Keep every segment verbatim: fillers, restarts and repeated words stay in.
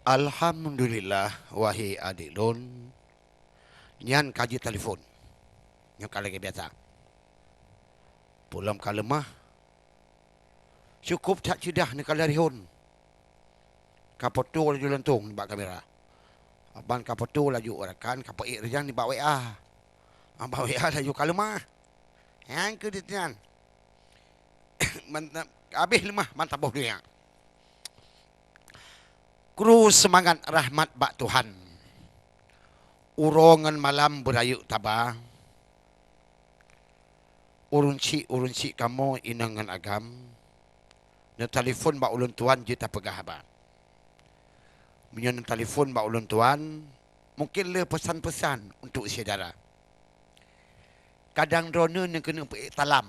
Alhamdulillah, wahé adék lôn, nyan ka jeuet telepon. Nyoe ka lagée biasa. Peulom ka leumah. Cukup that ceudah neukalon rihon. Ka foto laju leuntong nibak kamera. Ban ka foto laju rakan, ka peuék reujang nibak W A. Nibak W A laju ka leumah. Nyang keu ditan. Mantap, habéh leumah mantap boh dunia. Kru seumangat rahmat bak Tuhan. Uroe ngon malam beurayeuk taba. Ureuëng chik, ureuëng chik kamoe inong ngon agam. Neutelepon bak ulôn tuan jeuet tapeugah haba. Meunyoe neutelepon bak ulôn tuan, mungken le peusan-peusan untuk syedara. Kadang droeneuh neukeuneuk peuék talam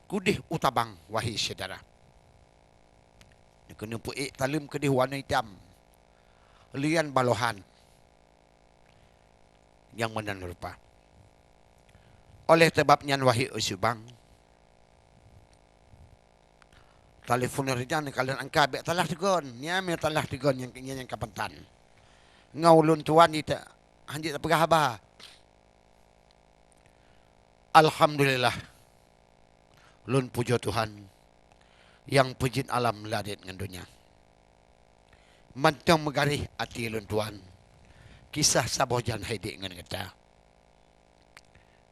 keudeh u tabang, wahé syedara. Neukeuneuk peuék taleuem keudeh warna itam, lian balohan nyang meunan rupa. Oleh sabab nyan, wahé useubang, telepon reujang neukalon angka bék talah teugon. Nyan meunyoe talah teugon nyang, nyang, nyang ka pantan. Ngon ulôn tuan jita, hanjeuet tapeugah haba. Alhamdulillah. Lôn pujoe Tuhan nyang peujeuet alam langét ngon donya. Mantong meugaréh até lôn tuan, kisah saboh jan hai dék ngon gata.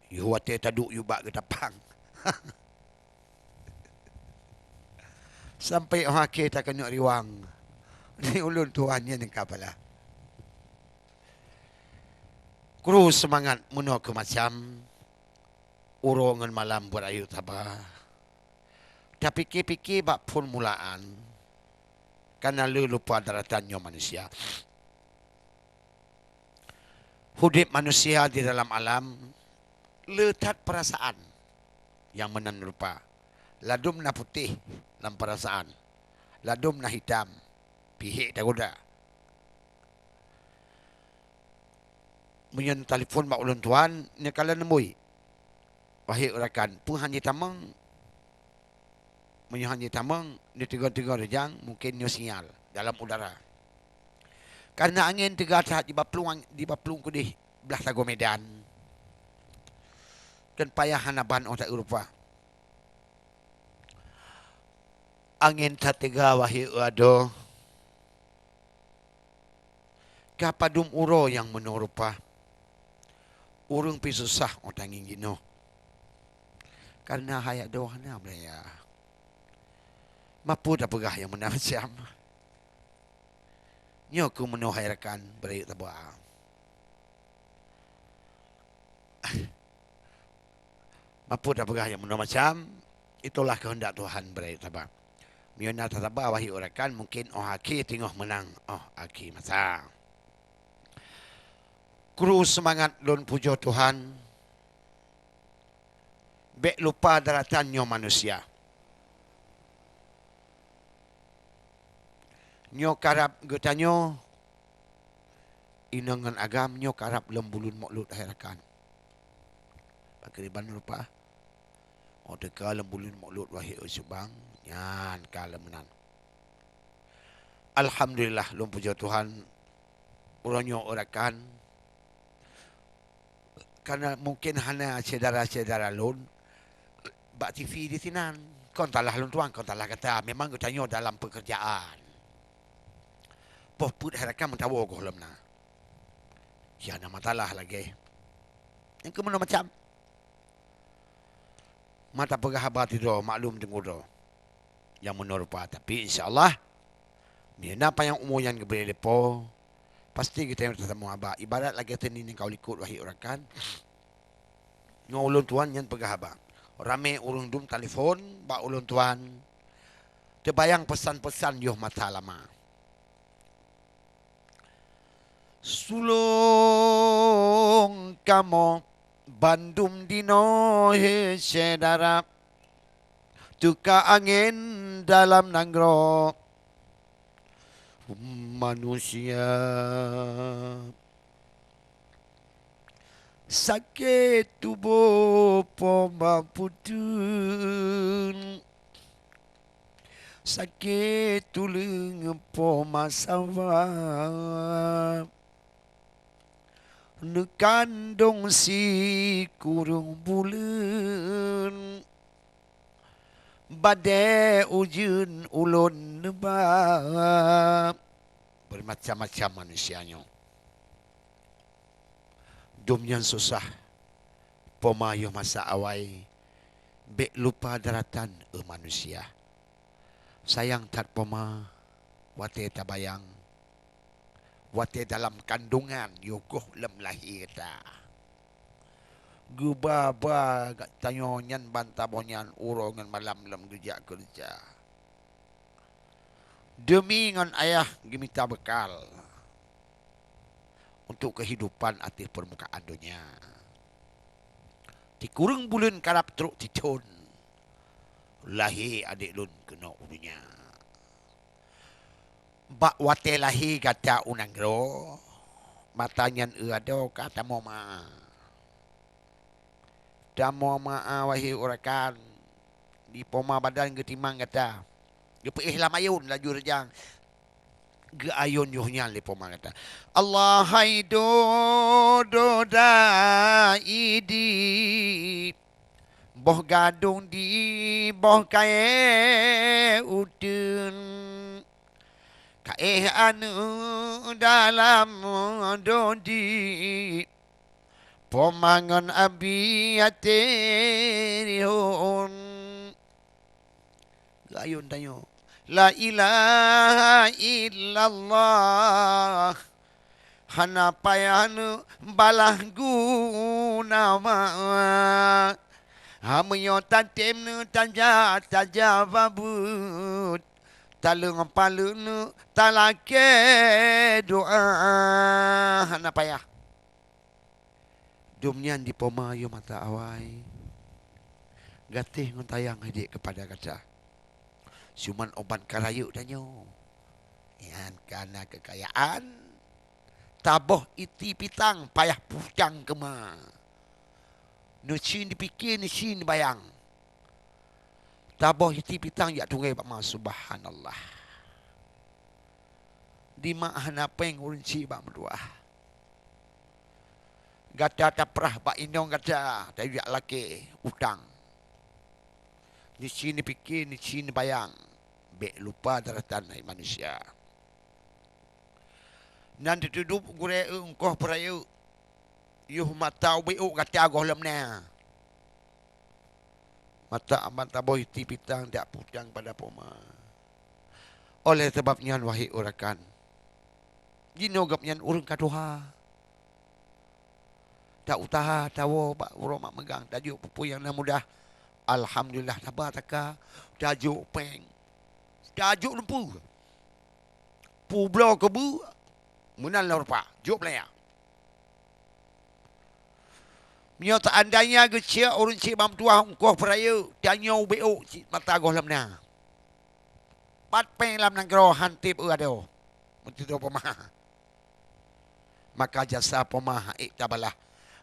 Yoh watée taduek yue bak geutapang. Sampai óh akhé takeuneuk riwang. Ni ulôn tuan nyan nyang ka bala. Kru seumangat meunoe keu macam, uroe ngon malam beurayeuk taba. Tapike-pike bak phon mulaan, kana le lupa daratan nyoe manusia. Udeb manusia di dalam alam le that peurasaan nyang meunan rupa. Ladôm na putéh lam peurasaan, ladôm na hitam, pihek tagoda. Meunyoe telepon bak ulôn tuan, neukalon neubui. Wahé rakan, peue hana jitamong? Meunyoe hana jitamong, neuteugon-teugon reujang, mungken nyoe sinyal dalam udara. Kareuna angén teuga that jiba plueng, jiba plueng keudeh blah sagoe Medan. Kan payah hana ban óh ta-eu rupa. Angén that teuga, wahé adoe. Ka padum uroe nyang meunoe rupa. Ureuëng pih susah óh tangieng jinoe. Kareuna hai adoe hana meulaya. Mapeue tapeugah nyang meunan macam? Nyoe keuh meunoe hai rakan beurayeuk taba. Mapeue tapeugah nyang meunoe macam, itulah keuheundak Tuhan beurayeuk taba. Meunyoe na tataba, wahé rakan, mungken óh akhé teungoh meunang óh akhé masa. Kru seumangat lôn pujoe Tuhan, bék lupa daratan nyoe manusia. Nyoe karab geutanyoe, inong ngon agam, nyoe karab lom buleuen Maulud hai rakan. Pakriban rupa? Óh teuka lom buleuen Maulud, wahé useubang, nyan ka lom meunan. Alhamdulillah, lôn pujoe Tuhan, uroe nyoe rakan, kareuna mungken hana syedara-syedara lôn bak T V di sinan. Kon salah lôn tuan, kon salah gata. Memang geutanyoe dalam peukeurjaan. Poh peuet hai rakan meutawoe goh lom na. Hana masalah lagée. Nyang keuh meunoe macam. Mata peugah haba sidroe, maklum teungku droe. Nyang meunoe rupa, tapi insya Allah, meunyoe na panyang umu nyang geubri lé Po, pasti geutanyoe tatamong haba. Ibarat lagée teunin nyang ka u likot, wahé rakan. Ngon ulôn tuan nyan peugah haba. Ramé ureuëng dum telepon bak ulôn tuan. Teubayang peusan-peusan yoh masa lama. Sulông kamoe bandum dinoe, he syedara, teuka angén dalam nanggroe manusia. Sakét tuboh Po maputeuen. Sakét tuleueng poma sawa, neukandong sikureueng buleuen, badée ujeuen ulôn neuba. Bermacam-macam manusia nyoe. Dum nyang susah, poma yoh masa awai, bék lupa daratan, eh, manusia. Sayang that poma, watée tabayang, watée dalam kandungan yoh goh lom lahé gata. Geuba-ba gata nyoe nyan ban saboh nyan uroe ngon malam lom geujak keureuja. Deumi ngon ayah geumita beukal untuk keuhidupan ateueh peurmukaan donya. Sikureueng buleuen karab trok sithon, lahé adék lôn keunoe u donya. Bak watée lahé gata u nanggroe, masa nyan eu adoe ka tamoma. Tamoma, wahé urakan, di poma badan geutimang gata. Geupeuéh lam ayôn laju reujang. Geuayôn yoh nyan lé poma gata. Allah hai dodo daidi, boh gadong di boh kayée uteuen. Kaéh aneuëk dalam dodi, poma ngon abi até rihon. Geuayôn tanyoe, la ilaha illallah. Hana payah neubalah guna ma. Hameunyoe tatem neutaja-taja babeuet, taleueng paleueng neutalakée doa. Hana payah. Dum nyan di poma yoh masa awai, gatéh ngon sayang hadiek keupada gata. Cuman uban ka rayeuk tanyoe, nyan kana keukayaan. Taboh iti pitang payah pucang keuma. Neuci nipike, neuci nibayang. Taboh iti pitang jak tungai bak ma, subhanallah. Di ma hana péng ureuëng ci bak meutuah. Gata taprah bak inong gata, tajak lakée utang. Neuci nipike, neuci nibayang. Bék lupa daratan hai manusia. Nan teutudub gurée eu ungkoh peurayeuk, yoh mata ubeuôt gata gohlom na. Mata amat taboh iti pitang dak putang pada poma. Oleh sabab nyan, wahé urakan, jinoe gobnyan ureuëng ka tuha. Ta-usaha tawoe bak uroe mak meugang, tajok peue-peue nyang na mudah. Alhamdulillah, taba taka, tajok péng, tajok lumpu, publoe keubeue, meunan lom rupa, jok peulaya. Meunyoe teuandainya geuciek ureuëng cit bak meutuah ungkoh peurayeuk, tanyoe ubeuôt cit mata gohlom na. Pat péng lam nanggroe han teb eu adoe, meututoe poma. Maka jasa poma han ék tabalah,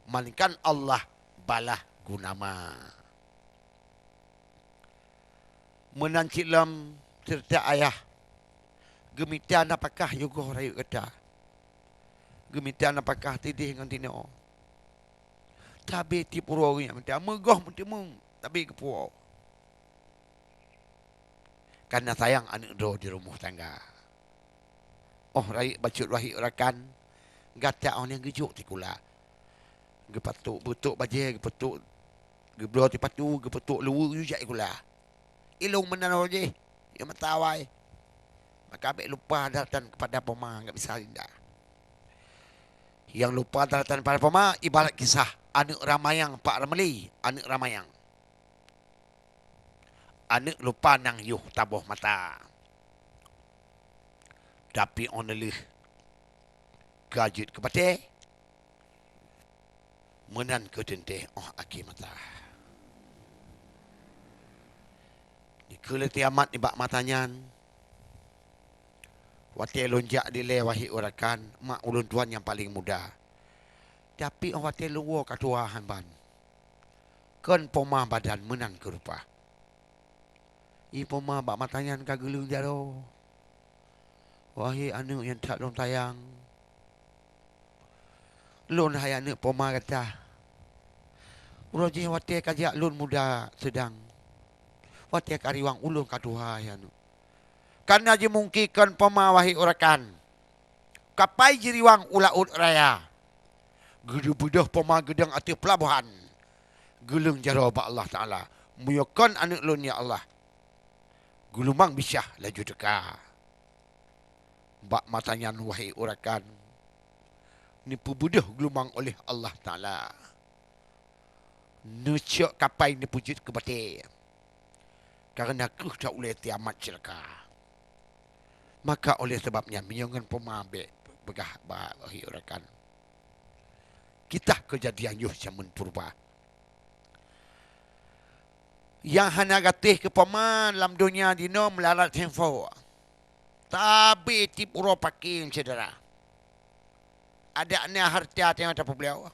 melainkan Allah balah guna ma. Meunan cit lom seureuta ayah, geumita nafakah yoh goh rayeuk gata. Geumita nafakah sideh ngon sinoe. Tabe tieb uroe geuh nyan mita, meugoh meuteumeung, tabe geupuwoe. Kareuna sayang aneuëk droe di rumoh tangga. Óh rayeuk bacut wahé urakan, gata óh nyang geujok sikula. Geupatok, beutok bajée, geupatok, geubloe sipatu, geupatok luweue, geujak sikula. Ilong meunan roh jih, nyang meuta awai. Maka bék lupa daratan keupada poma, nggak bisa linda. Nyang lupa daratan pada poma, ibarat kisah aneuëk ramayang pak ramli, aneuëk ramayang. Aneuëk lupa nang yoh taboh mata. Tapi óh neulheueh ka jeuet keu batée, meunan keu teuntée óh akhé mata. Dikeue lé tiamat nibak mata nyan, watée lôn jak dilée wahé urakan, mak ulôn tuan nyang paleng muda. Tapi óh watée lôn woe ka tuha han ban. Kon poma badan meunan keu rupa. Ié poma bak mata nyan ka geuleueng jaroe. Wahé aneuëk nyang that lôn sayang, lôn hai aneuëk poma gata. Uroe jih watée ka jak lôn muda seudang, watée ka riwang ulôn ka tuha, hai aneuëk. Kana jimungkinkan poma, wahé urakan. Kapai jiriwang u laôt raya. Geubeudôh poma geudong ateueh peulabohan. Geuleueng jaroe bak Allah Taala. Meunyoe kon aneuëk lôn, ya Allah, geulumbang bisyah laju teuka. Bak masa nyan, wahé urakan, neupeubeudôh geulumbang oleh Allah Taala. Neucok kapai neupeujeuet keu batée, kareuna kreueh that ulée kiamat ceulaka. Maka oleh sabab nyan, meunyoe ngon poma bék peugah bak, wahé urakan. Kisah keujadian yoh jameun purba. Nyang hana gatéh keu poma lam donya jinoe meularat sampoe. Sabe tieb uroe paki, syedara. Adak na hareuta nyang tapeubloe,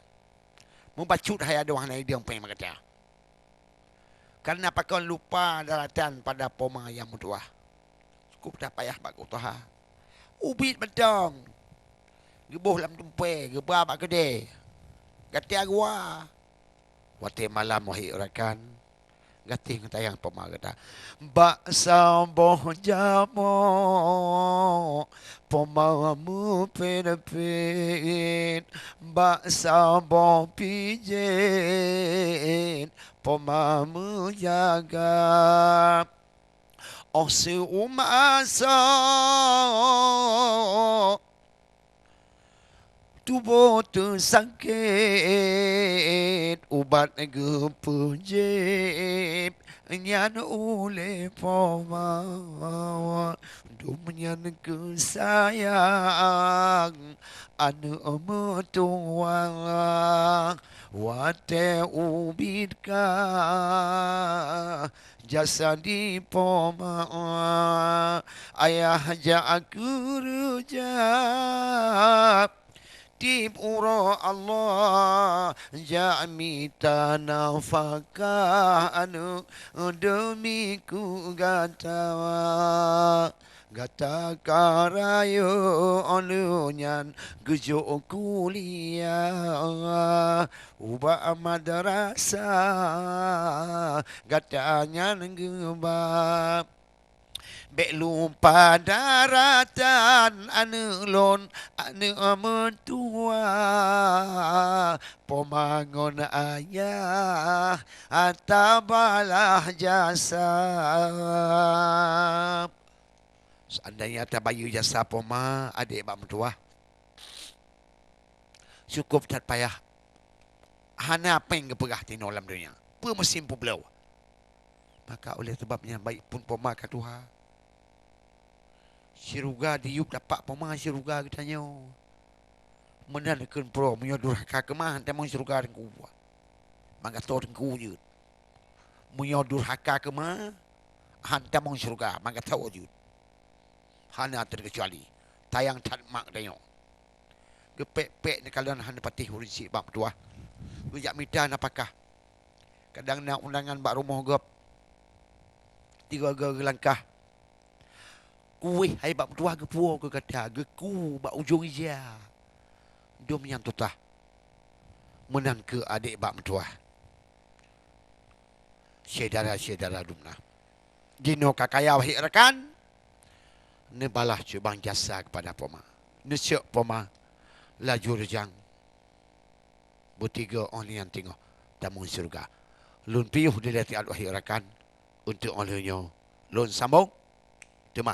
mubacut hai adoe hana idong péng bak gata. Kareuna pakon lupa daratan pada poma nyang meutuwah. Cukup that payah bak geutuha. Ubit mantong, geuboh lam tumpée, geuba bak keudée. Gata geuwa. Watée malam, wahé urakan, gatéh ngon sayang poma gata. Bak saboh jamoe poma meupet-pet, bak saboh pijet poma meujaga. Óh siumu asoe tuboh teusakét, ubat geupeujép nyan ulée poma. Dum nyan keusayang aneuëk meutuwah, watée ubit ka jasa di poma. Ayah jak keureuja tieb uroe Allah, jak mita nafakah aneuëk deumi keu gata. Gata ka rayeuk lheueh nyan geujok kuliah ubak madrasah, gata nyan geuba. Bék lupa daratan aneuëk lôn, aneuëk meutuwah, poma ngon ayah ata balah jasa. Seandainya tabayeue jasa poma adék bak meutuwah, cukup that payah, hana péng geupeugah tinoe lam donya, peue meusim peubloe. Maka oleh sabab nyan, baik pun poma ka tuha, syeuruga diyueb tapak poma syeuruga geutanyoe. Meunan kheun peurumoh, meunyoe durhaka keu ma, han tamong syeuruga teungku. Manggasoe teungku jeuet. Meunyoe durhaka keu ma, han tamong syeuruga, manggasoe jeuet. Hana teukeucuali, sayang that mak tanyoe. Geupék-pék neukalon hana patéh ureuëng syiek bak meutuwah. Geujak mita nafakah. Kadang na undangan bak rumoh gob, tiga-tiga geulangkah. Kueh hai bak meutuwah geupuwoe keu gata, geuku bak ujong ija. Dum nyang tutah. Meunan keu adék bak meutuwah. Syedara-syedara dumna, jinoe ka kaya wahé rakan, neubalah cuba jasa keupada poma. Neucok poma laju reujang. Beutiga óh lheueh nyan teungoh tamong syeuruga. Lôn piôh dilée siat wahé rakan, untuk óh lheueh nyoe lôn sambong. Teuma